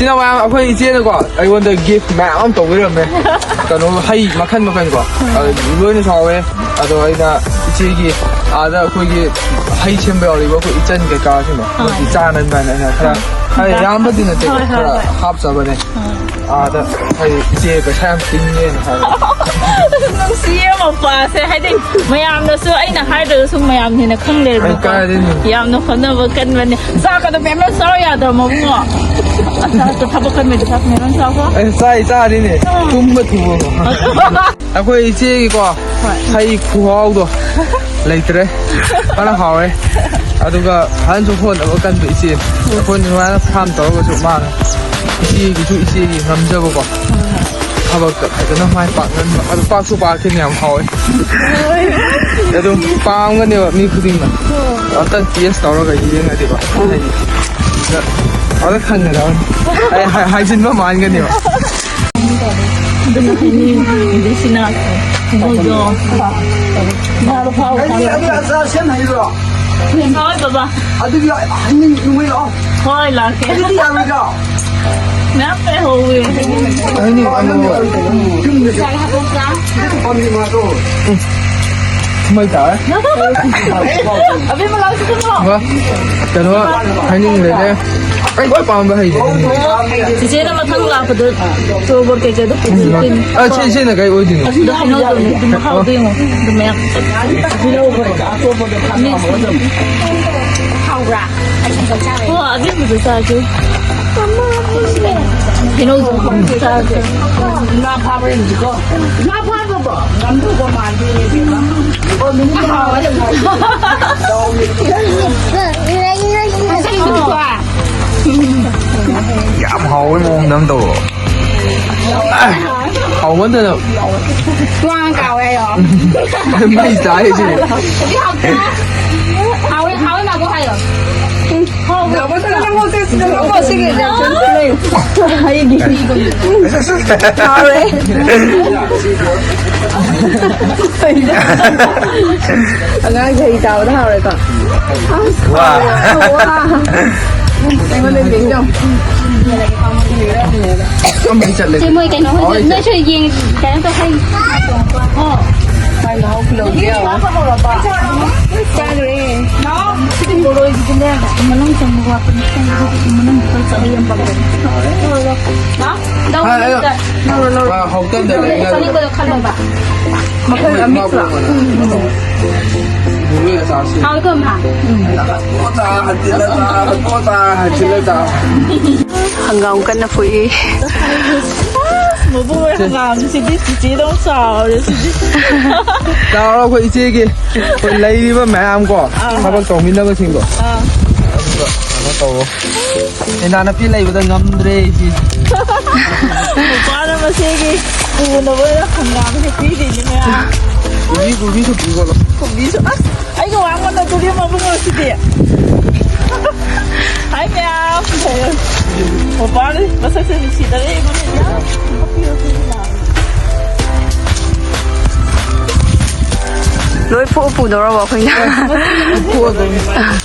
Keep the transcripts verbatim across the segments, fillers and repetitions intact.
ꯁꯤꯅ ꯃꯌꯥꯝ ꯑꯩꯈꯣꯏ ꯏꯆꯦꯅꯀꯣ ꯑꯩꯉꯣꯟꯗ ꯒꯤꯐ ꯃꯌꯥꯝ ꯑꯃ ꯇꯧꯕꯤꯔꯝꯃꯦ꯫ ꯀꯩꯅꯣ, ꯍꯩ ꯃꯈꯟ ꯃꯈꯟꯀꯣ, ꯑꯗꯨ ꯂꯣꯏꯅꯁꯨ ꯍꯥꯎꯋꯦ꯫ ꯑꯗꯣ ꯑꯩꯅ ꯏꯆꯦꯒꯤ ꯑꯥꯗ ꯑꯩꯈꯣꯏꯒꯤ ꯍꯩ ꯁꯦꯝꯕ ꯌꯥꯎꯔꯤꯕ ꯑꯩꯈꯣꯏ ꯏꯆꯟ ꯀꯩꯀꯥꯁꯤꯡꯗꯣ, ꯃꯣꯏꯒꯤ ꯆꯥꯅꯕ ꯍꯥꯏꯅ ꯑꯩꯅ ꯈꯔ, ꯍꯥꯏꯗꯤ ꯌꯥꯝꯕꯗꯤ ꯅꯠꯇꯦ, ꯍꯣꯏ, ꯍꯣꯏ, ꯈꯔ ꯍꯣꯏ꯫ ꯍꯥꯞꯆꯕꯅꯦ꯫ ꯑꯥꯗ ꯍꯥꯏꯗꯤ ꯏꯆꯦ ꯄꯩꯁꯥ ꯌꯥꯝ ꯇꯤꯡꯉꯦꯅ ꯍꯥꯏꯕ꯫ ꯅꯨꯡꯁꯤꯌꯦ ꯃꯄꯥꯁꯦ, ꯍꯥꯏꯗꯤ ꯃꯌꯥꯝꯅꯁꯨ ꯑꯩꯅ ꯍꯥꯏꯗ꯭ꯔꯒꯁꯨ ꯃꯌꯥꯝꯅ ꯍꯦꯟꯅ ꯈꯪ ꯂꯩꯔꯝꯃꯦꯀꯣ꯫ ꯑꯩ ꯀꯥꯏꯗꯩꯅꯣ? ꯌꯥꯝꯅ ꯍꯣꯠꯅꯕ ꯀꯟꯕꯅꯦ꯫ ꯆꯥꯛꯀꯗꯣ ꯃꯌꯥꯝ ꯃꯌꯥꯝ ꯆꯥꯎ ꯌꯥꯗ꯭ꯔꯣ, ꯃꯕꯨꯡꯉꯣ? ꯑꯆꯥ, ꯑꯆꯥ, ꯊꯕꯛ ꯀꯟꯕꯩꯗꯣ ꯆꯥꯛ ꯃꯌꯥꯝ ꯃꯌꯥꯝ ꯆꯥꯎꯀꯣ꯫ ꯑꯩ ꯆꯥꯏ, ꯆꯥꯔꯤꯅꯦ꯫ ꯑꯥ꯫ ꯇꯨꯝꯕ ꯊꯨꯕ꯫ ꯑꯩꯈꯣꯏ ꯏꯆꯦꯒꯤꯀꯣ, ꯍꯣꯏ꯫ ꯍꯩ ꯈꯨꯍꯥꯎꯗꯣ ꯂꯩꯇ꯭ꯔꯦ꯫ ꯐꯅ ꯍꯥꯎꯋꯦ꯫ ꯑꯗꯨꯒ ꯐꯖꯅꯁꯨ ꯍꯣꯠꯅꯕ ꯀꯟꯕ ꯏꯆꯦ꯫ ꯑꯩꯈꯣꯏ ꯑꯗꯨꯃꯥꯏꯅ ꯐꯥꯝ ꯇꯧꯔꯒꯁꯨ ꯃꯥꯅ ꯏꯆꯦꯒꯤꯁꯨ ꯏꯆꯦꯒꯤ ꯉꯝꯖꯕꯀꯣ꯫ ꯊꯕꯛꯇ ꯐꯖꯅ ꯃꯥꯏ ꯄꯥꯛꯍꯟꯕ꯫ ꯑꯗꯨ ꯄꯥꯛꯁꯨ ꯄꯥꯛꯈꯤꯅꯦ, ꯌꯥꯝ ꯍꯥꯎꯋꯦ꯫ ꯑꯗꯨꯝ ꯄꯥꯝꯒꯅꯦꯕ ꯃꯤ ꯈꯨꯗꯤꯡꯅ꯫ ꯑꯝꯇꯪ ꯇꯦꯁ ꯇꯧꯔꯒ ꯌꯦꯡꯉꯗꯤꯀꯣ꯫ ꯍꯥꯏꯗꯤ, ꯑꯗ ꯈꯪꯒꯗꯕꯅꯤ꯫ ꯑꯩ ꯍꯥꯏ-, ꯍꯥꯏꯖꯤꯟꯕ ꯃꯥꯟꯒꯅꯦꯕ꯫ ꯑꯗꯨꯅ ꯍꯥꯏꯅꯤꯡꯉꯤꯁꯤꯅ ꯃꯣꯏꯗꯣ ꯉꯥꯗꯣ ꯐꯥꯎ ꯑꯩꯗꯤ ꯑꯗꯨ ꯑꯆꯥꯔ ꯁꯦꯝ ꯍꯩꯕ꯭ꯔꯣ? ꯍꯣꯏ, ꯕꯕꯥ꯫ ꯑꯗꯨꯗꯤ ꯍꯩꯅꯤꯡ ꯅꯨꯡꯉꯩ ꯂꯥꯛꯑꯣ꯫ ꯍꯣꯏ, ꯂꯥꯛꯀꯦ꯫ ꯑꯗꯨꯗꯤ ꯌꯥꯔꯣꯏꯗ꯭ꯔꯣ? ꯃꯌꯥꯝ ꯂꯩꯍꯧꯋꯦ꯫ ꯍꯩꯅꯤꯡ ꯑꯃꯨꯕ꯫ ꯌꯨꯝꯗ ꯄꯥꯝꯕꯤ ꯃꯥꯗꯣ꯫ ꯃꯩ ꯇꯥꯔꯦ꯫ ꯑꯕꯦꯝꯃ, ꯂꯥꯛꯑꯣ, ꯁꯤꯗ ꯂꯥꯛꯑꯣ꯫ ꯀꯩꯅꯣ ꯍꯥꯏꯅꯤꯡꯗ꯭ꯔꯦꯅꯦ꯫ ꯑꯩ ꯈ꯭ꯋꯥꯏ ꯄꯥꯝꯕ ꯍꯩꯅꯦ꯫ ꯆꯤꯆꯦꯅ ꯃꯊꯪ ꯂꯥꯛꯄꯗ ꯇꯣꯔꯕꯣꯠ ꯀꯩꯀꯩꯗꯣ ꯄꯨꯔꯛꯇꯣꯏꯅꯤ꯫ ꯑ, ꯁꯤ, ꯁꯤꯅ ꯀꯩ ꯑꯣꯏꯗꯣꯏꯅꯣ? ꯑꯗꯣ ꯍꯩꯅꯧꯗꯨꯅꯦ, ꯑꯗꯨ ꯃꯍꯥꯎꯗꯣ ꯌꯦꯡꯉꯣ꯫ ꯑꯗꯨ ꯃꯌꯥꯝ꯫ ꯍꯥꯎꯕ꯭ꯔꯥ? ꯑꯣ, ꯑꯗꯨꯝꯕꯗꯣ ꯆꯥꯁꯦ꯫ ꯍꯩꯅꯧꯁꯨ ꯆꯥꯁꯦ꯫ ꯉꯥ ꯐꯥꯕ ꯌꯦꯡꯁꯤꯀꯣ꯫ ꯉꯥ ꯐꯥꯕꯕꯣ? ꯉꯝꯗꯧꯕ ꯃꯥꯟꯗꯦꯅꯦ, ꯏꯕꯦꯝꯃ꯫ ꯑꯣ, ꯃꯤꯅꯤꯠ ꯃꯉꯥ ꯋꯥꯠꯂꯤ ꯉꯥꯏ꯫ ꯌꯥꯝ ꯍꯥꯎꯕꯩ ꯃꯑꯣꯡꯗ ꯑꯃ ꯇꯧꯔꯣ꯫ ꯍꯥꯎꯃꯟꯗꯅ꯫ ꯇ꯭ꯋꯥꯡ ꯀꯥꯎꯋꯦ ꯍꯥꯏꯌꯣ꯫ ꯃꯩ ꯆꯥꯔꯤꯁꯦ꯫ ꯍꯧꯖꯤꯛ ꯍꯥꯎꯇ꯭ꯔꯥ? ꯍꯥꯎꯋꯦ, ꯍꯥꯎꯋꯦ, ꯃꯥꯕꯣꯛ ꯍꯥꯏꯌꯣ꯫ ꯅꯪꯉꯣꯟꯗ ꯅꯪꯉꯣꯟꯗ ꯁꯤꯒꯤ reaction ꯂꯩ꯫ ꯑꯩꯒꯤ ꯍꯥꯎꯔꯦ꯫ ꯑꯉꯥꯡꯁꯦ ꯍꯩ ꯆꯥꯕꯗ ꯍꯥꯎꯔꯦꯀꯣ꯫ ꯑꯁ, ꯋꯥ꯫ ꯍꯥꯎꯔꯦ꯫ ꯋꯥ꯫ ꯑꯩꯉꯣꯟꯗ ꯂꯦꯡꯖꯧ꯫ ꯆꯦ, ꯃꯣꯏ ꯀꯩꯅꯣ ꯍꯣꯏꯁꯦ, ꯅꯣꯏꯁꯨ ꯌꯦꯡ-, ꯀꯩꯅꯣ ꯇꯧ, ꯍꯩ꯫ ꯃꯥꯏ ꯃꯍꯥꯎ ꯈꯨꯂꯧꯗꯦ ꯌꯦꯡꯉꯣ꯫ ꯆꯥꯈ꯭ꯔꯦ꯫ ꯁꯤꯗꯤ ꯕꯣꯔꯣꯏꯒꯤꯗꯤꯅꯦ, ꯃꯅꯨꯡ ꯆꯪꯕ ꯋꯥꯠꯄꯅꯤ꯫ ꯃꯅꯨꯡ ꯈꯔ ꯆꯪꯕ ꯌꯥꯝ ꯄꯥꯝꯖꯩ꯫ ꯂꯧꯔꯣ, ꯂꯧꯔꯣ꯫ ꯍꯥ? ꯂꯧꯔꯣ, ꯂꯧꯔꯣ꯫ ꯍꯣꯇꯦꯜꯗ ꯂꯩ꯫ ꯆꯥꯅꯤꯡꯕꯗꯣ ꯈꯜꯂꯣꯕ꯫ ꯃꯈꯜ ꯑꯃ mix ꯂꯥꯛ꯫ ꯍꯥꯎꯋꯤꯀꯣ, ꯃꯥ? ꯍꯪꯒꯥꯝ ꯀꯟꯅ ꯐꯨꯏ꯫ ꯃꯕꯨꯡ ꯍꯣꯏ ꯍꯪꯒꯥꯝꯁꯤꯗꯤ ꯆꯤꯆꯦꯗꯧ ꯆꯥꯎꯔꯦ ꯁꯤꯗꯤ꯫ ꯆꯥꯎꯔꯣ ꯑꯩꯈꯣꯏ ꯏꯆꯦꯒꯤ꯫ ꯑꯩꯈꯣꯏ ꯂꯩꯔꯤꯕ ꯃꯌꯥꯝ ꯀꯣ, ꯑꯥ꯫ ꯊꯕꯛ ꯇꯧꯃꯤꯟꯅꯕꯁꯤꯡꯗꯣ꯫ ꯑꯥ꯫ ꯑꯗꯨꯒ ꯀꯩꯅꯣ ꯇꯧꯔꯣ꯫ ꯏꯅꯥꯅꯨꯄꯤ ꯂꯩꯕꯗ ꯉꯝꯗ꯭ꯔꯦ ꯑꯩꯗꯤ꯫ ꯅꯨꯄꯥꯅ ꯃꯆꯦꯒꯤ ꯄꯨꯅꯕ ꯑꯣꯏꯅ ꯍꯪꯒꯥꯝꯁꯦ ꯄꯤꯔꯤꯅꯤ ꯃꯌꯥꯝ꯫ ꯀꯣꯕꯤ, ꯀꯣꯕꯤꯁꯨ ꯄꯤꯈꯣꯠꯂꯣ꯫ ꯀꯣꯕꯤꯁꯨ, ꯑꯁ, ꯑꯩꯒ ꯋꯥ ꯉꯥꯡꯅꯗꯣꯔꯤ ꯃꯕꯨꯡ ꯑꯣꯏꯁꯤꯗꯤ꯫ ꯍꯥꯏ ꯃꯌꯥꯝ꯫ ꯃꯄꯥꯅ ꯃꯁꯛꯁꯦ ꯅꯨꯡꯁꯤꯗꯔꯦ ꯏꯕꯨꯡꯉꯣ꯫ ꯂꯣꯏ ꯐꯨ-, ꯄꯨꯗꯧꯔꯕꯣ ꯑꯩꯈꯣꯏꯅ? ꯐꯨꯗꯣꯏꯅꯤ꯫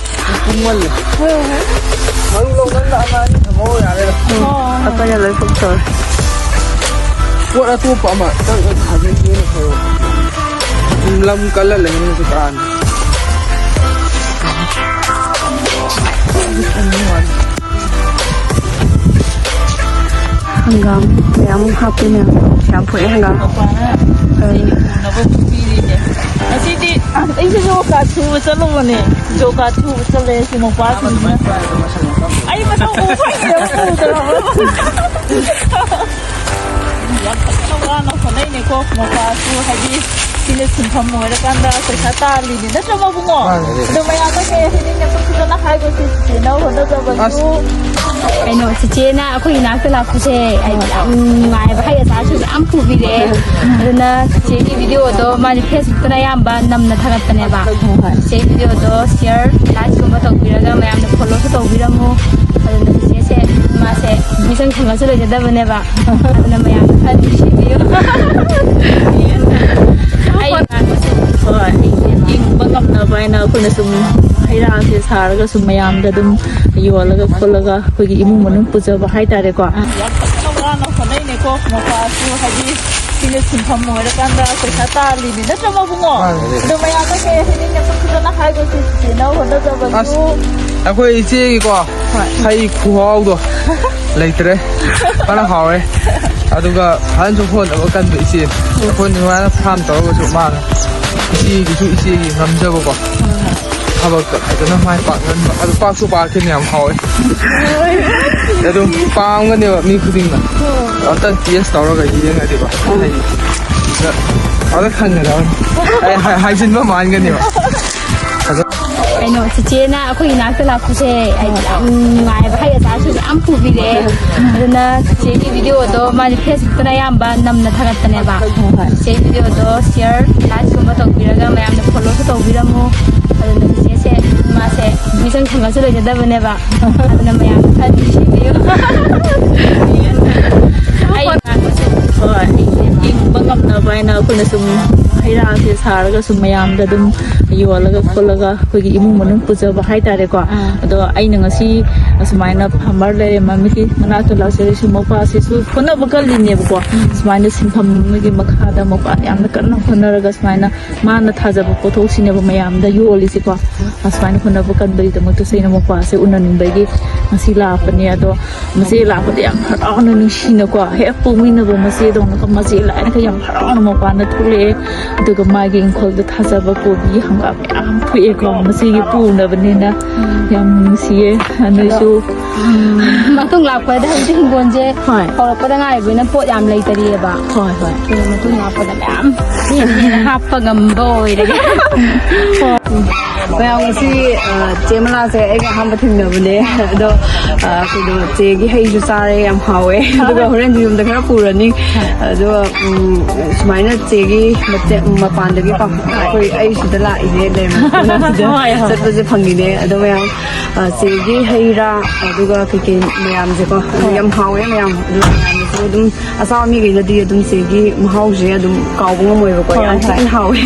ꯄꯨꯡꯃꯜꯂꯦ꯫ ꯃꯔꯨ ꯂꯧ ꯅꯪꯅ ꯑꯃ ꯑꯅꯤ ꯊꯝꯍꯧꯔꯣ ꯌꯥꯔꯦꯗ꯫ ꯑꯩꯈꯣꯏꯅ ꯂꯣꯏ ꯐꯨꯛꯇꯧꯔꯦ꯫ ꯄꯣꯠ ꯑꯇꯣꯞꯄ ꯑꯃ ꯇꯛ ꯇꯛ ꯊꯥꯖꯤꯟꯒꯦꯅ ꯈꯜꯂꯣ꯫ ꯁꯨꯝ ꯂꯝ ꯀꯜꯂ ꯂꯩꯕꯅꯁꯨ ꯀꯥꯟꯅꯗꯦ꯫ ꯍꯪꯒꯥꯝ ꯃꯌꯥꯝ ꯍꯥꯞꯄꯤ ꯃꯌꯥꯝ꯫ ꯌꯥꯝ ꯐꯨꯏ ꯍꯪꯒꯥꯝ꯫ ꯃꯄꯥꯅ ꯁꯤ ꯄꯨꯅꯕ ꯄꯤꯔꯤꯅꯦ꯫ ꯉꯁꯤꯗꯤ ꯑꯩꯁꯨ ꯖꯣꯕ ꯀꯥꯔꯗ ꯁꯨꯕ ꯆꯠꯂꯨꯕꯅꯦ꯫ ꯖꯣꯕ ꯀꯥꯔꯗ ꯁꯨꯕ ꯆꯠꯂꯦ ꯁꯤ ꯃꯄꯥꯁꯤꯡꯁꯤꯅ꯫ ꯑꯩ ꯃꯁꯛ ꯎ ꯐꯪꯗꯦ, ꯎꯗ꯭ꯔꯕ꯫ ꯌꯥꯝ ꯐꯖꯅ ꯋꯥꯅ ꯍꯣꯠꯅꯩꯅꯦꯀꯣ ꯃꯄꯥꯁꯨ, ꯍꯥꯏꯗꯤ ꯁꯤꯅ ꯁꯤꯟꯐꯝ ꯑꯣꯏꯔꯀꯥꯟꯗ ꯄꯩꯁꯥ ꯇꯥꯜꯂꯤꯅꯤ, ꯅꯠꯇ꯭ꯔꯣ ꯃꯕꯨꯡꯉꯣ? ꯃꯥꯅꯦ꯫ ꯑꯗꯣ ꯃꯌꯥꯝꯅ ꯀꯩ ꯍꯥꯏꯅꯤꯡꯉꯦ? ꯐꯖꯅ ꯍꯥꯏꯕ ꯁꯤ ꯆꯦꯆꯦꯅ ꯍꯣꯠꯅꯖꯕꯁꯨ꯫ ꯑꯁ꯫ ꯀꯩꯅꯣ, ꯆꯦꯆꯦꯅ ꯑꯩꯈꯣꯏ ꯏꯅꯥꯛꯇ ꯂꯥꯛꯄꯁꯦ ꯑꯩ ꯌꯥꯝ ꯅꯨꯡꯉꯥꯏꯕ, ꯍꯩ ꯑꯆꯥꯔꯁꯨ ꯌꯥꯝ ꯄꯨꯕꯤꯔꯛꯑꯦ꯫ ꯑꯗꯨꯅ ꯆꯦꯆꯦꯒꯤ ꯚꯤꯗꯤꯑꯣꯗꯣ ꯃꯥꯗꯤ Facebook ꯇꯅ ꯑꯌꯥꯝꯕ ꯅꯝꯅ ꯊꯥꯒꯠꯄꯅꯦꯕ꯫ ꯍꯣꯏ, ꯍꯣꯏ꯫ ꯆꯦꯆꯦ ꯚꯤꯗꯤꯑꯣꯗꯣ share, like ꯀꯨꯝꯕ ꯇꯧꯕꯤꯔꯒ ꯃꯌꯥꯝꯅ follow ꯁꯨ ꯁꯨ ꯂꯩꯖꯗꯕꯅꯦꯕ꯫ ꯑꯗꯨꯅ ꯃꯌꯥꯝꯅ ꯈꯔ ꯅꯨꯡꯁꯤꯕꯤꯌꯨ꯫ ꯑꯩ ꯍꯣꯏ, ꯍꯤꯡꯕ ꯉꯝꯅꯕ ꯍꯥꯏꯅ ꯑꯩꯈꯣꯏꯅ ꯁꯨꯝ ꯍꯩ ꯔꯥꯁꯦ ꯁꯥꯔꯒ ꯁꯨꯝ ꯃꯌꯥꯝꯗ ꯑꯗꯨꯝ ꯌꯣꯜꯂꯒ ꯈꯣꯠꯂꯒ ꯑꯩꯈꯣꯏꯒꯤ ꯏꯃꯨꯡ ꯃꯅꯨꯡ ꯄꯨꯖꯕ ꯍꯥꯏꯇꯥꯔꯦꯀꯣ꯫ ꯌꯥꯝ ꯀꯟꯅ ꯋꯥꯅ ꯍꯣꯠꯅꯩꯅꯦꯀꯣ ꯃꯣꯄꯥꯁꯨ, ꯍꯥꯏꯗꯤ ꯁꯤꯅ ꯁꯤꯟꯐꯝ ꯑꯣꯏꯔꯀꯥꯟꯗ ꯄꯩꯁꯥ ꯇꯥꯜꯂꯤꯅꯤ, ꯅꯠꯇ꯭ꯔꯣ ꯃꯕꯨꯡꯉꯣ? ꯃꯥꯅꯦ꯫ ꯑꯗꯣ ꯃꯌꯥꯝꯅ ꯀꯩ ꯍꯥꯏꯅꯤꯡꯉꯦ? ꯐꯖꯅ ꯍꯥꯏꯈꯣ, ꯁꯤ ꯆꯤꯆꯦꯅ ꯍꯣꯠꯅꯖꯕꯁꯨ꯫ ꯑꯁ, ꯑꯩꯈꯣꯏ ꯏꯆꯦꯒꯤꯀꯣ, ꯍꯣꯏ꯫ ꯍꯩ ꯈꯨꯍꯥꯎꯗꯣ ꯂꯩꯇ꯭ꯔꯦ꯫ ꯐꯅ ꯍꯥꯎꯔꯦ꯫ ꯑꯗꯨꯒ ꯐꯖꯅꯁꯨ ꯍꯣꯠꯅꯕ ꯀꯟꯕ ꯏꯆꯦ꯫ ꯑꯩꯈꯣꯏꯅ ꯑꯗꯨꯃꯥꯏꯅ ꯐꯥꯝ ꯇꯧꯔꯒꯁꯨ ꯃꯥꯅ ꯏꯆꯦꯒꯤꯁꯨ ꯏꯆꯦꯒꯤ ꯉꯝꯖꯕꯀꯣ꯫ ꯊꯕꯛꯇ ꯐꯖꯅ ꯃꯥꯏ ꯄꯥꯛꯍꯟꯕ꯫ ꯑꯗꯨ ꯄꯥꯛꯁꯨ ꯄꯥꯛꯈꯤꯅꯤ, ꯌꯥꯝ ꯍꯥꯎꯋꯦ꯫ ꯑꯗꯨꯝ ꯄꯥꯝꯒꯅꯦꯕ ꯃꯤ ꯈꯨꯗꯤꯡꯅ꯫ ꯑꯝꯇꯪ ꯇꯦꯁ ꯇꯧꯔꯒ ꯌꯦꯡꯉꯗꯤꯕ꯫ ꯍꯥꯏꯗꯤ, ꯑꯗ ꯈꯪꯒꯗꯕꯅꯤ꯫ ꯑꯩ ꯍꯥꯏ-, ꯍꯥꯏꯖꯤꯟꯕ ꯃꯥꯟꯒꯅꯦꯕ꯫ ꯀꯩꯅꯣ, ꯆꯤꯆꯦꯅ ꯑꯩꯈꯣꯏ ꯏꯅꯥꯛꯇ ꯂꯥꯛꯄꯁꯦ ꯑꯩ ꯌꯥꯝ ꯅꯨꯡꯉꯥꯏꯕ, ꯍꯩ ꯑꯆꯥꯔꯁꯨ ꯌꯥꯝ ꯄꯨꯕꯤꯔꯛꯑꯦ꯫ ꯑꯗꯨꯅ ꯆꯤꯆꯦꯒꯤ ꯚꯤꯗꯤꯑꯣꯗꯣ ꯃꯥꯗꯤ ꯐꯦꯁꯕꯨꯛꯇꯅ ꯑꯌꯥꯝꯕ ꯅꯝꯅ ꯊꯥꯒꯠꯄꯅꯦꯕ꯫ ꯍꯣꯏ, ꯍꯣꯏ꯫ ꯆꯤꯆꯦꯒꯤ ꯚꯤꯗꯤꯑꯣꯗꯣ ꯁꯤꯌꯔ, ꯂꯥꯏꯛꯀꯨꯝꯕ ꯇꯧꯕꯤꯔꯒ ꯃꯌꯥꯝꯅ ꯐꯣꯂꯣꯁꯨ ꯇꯧꯕꯤꯔꯝꯃꯨ꯫ ꯑꯗꯨꯅ ꯆꯤꯆꯦꯁꯦ, ꯃꯥꯁꯦ ꯃꯤꯆꯪ ꯈꯪꯉꯁꯨ ꯂꯩꯖꯗꯕꯅꯦꯕ꯫ ꯑꯗꯨꯅ ꯃꯌꯥꯝ ꯈꯔ ꯅꯨꯡꯁꯤꯕꯤꯌꯨ꯫ ꯑꯩ ꯍꯣꯏ, ꯍꯤꯡꯕ ꯉꯝꯅꯕ ꯍꯥꯏꯅ ꯑꯩꯈꯣꯏꯅ ꯁꯨꯝ ꯍꯩ ꯔꯥꯁꯦ ꯁꯥꯔꯒ ꯁꯨꯝ ꯃꯌꯥꯝꯗ ꯑꯗꯨꯝ ꯌꯣꯜꯂꯒ ꯈꯣꯠꯂꯒ ꯑꯩꯈꯣꯏꯒꯤ ꯏꯃꯨꯡ ꯃꯅꯨꯡ ꯄꯨꯖꯕ ꯍꯥꯏꯇꯥꯔꯦꯀꯣ꯫ ꯑꯥ꯫ ꯑꯗꯣ ꯑꯩꯅ ꯉꯁꯤ ꯑꯁꯨꯃꯥꯏꯅ ꯐꯥꯔꯃꯔ ꯂꯩꯔꯦ ꯃꯃꯤꯒꯤ ꯃꯅꯥꯛꯇ ꯂꯥꯛꯆꯔꯤꯁꯤ, ꯃꯄꯥꯁꯤꯁꯨ ꯍꯣꯠꯅꯕ ꯀꯜꯂꯤꯅꯦꯕꯀꯣ꯫ ꯎꯝ꯫ ꯁꯨꯃꯥꯏꯅ ꯁꯤꯟꯐꯝ ꯑꯃꯒꯤ ꯃꯈꯥꯗ ꯃꯄꯥꯅ ꯌꯥꯝꯅ ꯀꯟꯅ ꯍꯣꯠꯅꯔꯒ ꯁꯨꯃꯥꯏꯅ ꯃꯥꯅ ꯊꯥꯖꯕ ꯄꯣꯠꯊꯣꯛꯁꯤꯅꯦꯕ ꯃꯌꯥꯝꯗ ꯌꯣꯜꯂꯤꯁꯤꯀꯣ꯫ ꯑꯁꯨꯃꯥꯏꯅ ꯍꯣꯠꯅꯕ ꯀꯟꯕꯒꯤꯗꯃꯛꯇꯁꯨ ꯑꯩꯅ ꯃꯄꯥꯁꯦ ꯎꯅꯅꯤꯡꯕꯒꯤ ꯉꯁꯤ ꯂꯥꯛꯄꯅꯦ꯫ ꯑꯗꯣ ꯃꯆꯦ ꯂꯥꯛꯄꯗ ꯌꯥꯝ ꯍꯔꯥꯎꯅ, ꯅꯨꯡꯁꯤꯅꯀꯣ, ꯍꯦꯛ ꯄꯣꯛꯃꯤꯟꯅꯕ ꯃꯆꯦꯗꯧꯅꯀꯣ, ꯃꯆꯦ ꯂꯥꯏꯅꯒ ꯌꯥꯝ ꯍꯔꯥꯎꯅ ꯃꯄꯥꯟꯗ ꯊꯣꯛꯂꯛꯑꯦ꯫ ꯑꯗꯨꯒ ꯃꯥꯒꯤ ꯏꯪꯈꯣꯜꯗ ꯊꯥꯖꯕ ꯀꯣꯕꯤ, ꯍꯪꯒꯥꯝ ꯃꯌꯥꯝ ꯐꯨꯛꯑꯦꯀꯣ, ꯃꯆꯦꯒꯤ ꯄꯨꯅꯕꯅꯤꯅ꯫ ꯌꯥꯝ ꯅꯨꯡꯁꯤꯌꯦ ꯅꯣꯏꯁꯨ꯫ ꯎꯝ, ꯃꯇꯨꯡ ꯂꯥꯛꯄꯗ ꯍꯧꯖꯤꯛ ꯍꯤꯡꯒꯣꯜꯁꯦ ꯍꯣꯏ꯫ ꯍꯧꯔꯛꯄꯗ ꯉꯥꯏꯔꯤꯕꯅꯤꯅ ꯄꯣꯠ ꯌꯥꯝ ꯂꯩꯇꯔꯤꯑꯕ꯫ ꯍꯣꯏ, ꯍꯣꯏ꯫ ꯑꯗꯨꯅ ꯃꯇꯨꯡ ꯂꯥꯛꯄꯗ ꯃꯌꯥꯝ ꯍꯦꯟꯅ ꯍꯦꯟꯅ ꯍꯥꯞꯄ ꯉꯝꯕ ꯑꯣꯏꯔꯒꯦ꯫ ꯍꯣꯏ꯫ ꯃꯌꯥꯝ, ꯉꯁꯤ, ꯑ, ꯆꯦ ꯃꯂꯥꯁꯦ ꯑꯩꯒ ꯑꯍꯥꯟꯕ ꯊꯦꯡꯅꯕꯅꯦ꯫ ꯑꯗꯣ, ꯑ, ꯀꯩꯅꯣ, ꯆꯦꯒꯤ ꯍꯩꯁꯨ ꯆꯥꯔꯦ, ꯌꯥꯝ ꯍꯥꯎꯋꯦ꯫ ꯑꯗꯨꯒ ꯍꯣꯔꯦꯟꯁꯨ ꯌꯨꯝꯗ ꯈꯔ ꯄꯨꯔꯅꯤ꯫ ꯑꯗꯨꯒ, ꯎꯝ, ꯁꯨꯃꯥꯏꯅ ꯆꯦꯒꯤ ꯃꯇꯦ-, ꯃꯄꯥꯟꯗꯒꯤ ꯄꯥꯡ-, ꯑꯩꯈꯣꯏ, ꯑꯩ ꯁꯤꯗ ꯂꯥꯛꯏꯅꯦ, ꯂꯩꯔꯝꯃꯤꯅꯦ꯫ ꯁꯤꯗ ꯍꯣꯏ, ꯍꯣꯏ꯫ ꯆꯠꯄꯁꯦ ꯐꯪꯉꯤꯅꯦ꯫ ꯑꯗꯣ ꯃꯌꯥꯝ, ꯑ, ꯆꯦꯒꯤ ꯍꯩ ꯔꯥ, ꯑꯗꯨꯒ ꯀꯩꯀꯩ ꯃꯌꯥꯝꯁꯦꯀꯣ, ꯑꯗꯨ ꯍꯣꯏ꯫ ꯌꯥꯝ ꯍꯥꯎꯋꯦ ꯃꯌꯥꯝ꯫ ꯑꯗꯨ ꯃꯌꯥꯝꯅꯁꯨ ꯑꯗꯨꯝ, ꯑꯆꯥꯕ ꯃꯤꯈꯩꯅꯗꯤ ꯑꯗꯨꯝ ꯆꯦꯒꯤ ꯃꯍꯥꯎꯁꯦ ꯑꯗꯨꯝ ꯀꯥꯎꯕ ꯉꯝꯃꯣꯏꯕꯀꯣ꯫ ꯍꯣꯏ, ꯌꯥꯝ ꯍꯣꯏ꯫ ꯊꯤꯅ ꯍꯥꯎꯋꯦ꯫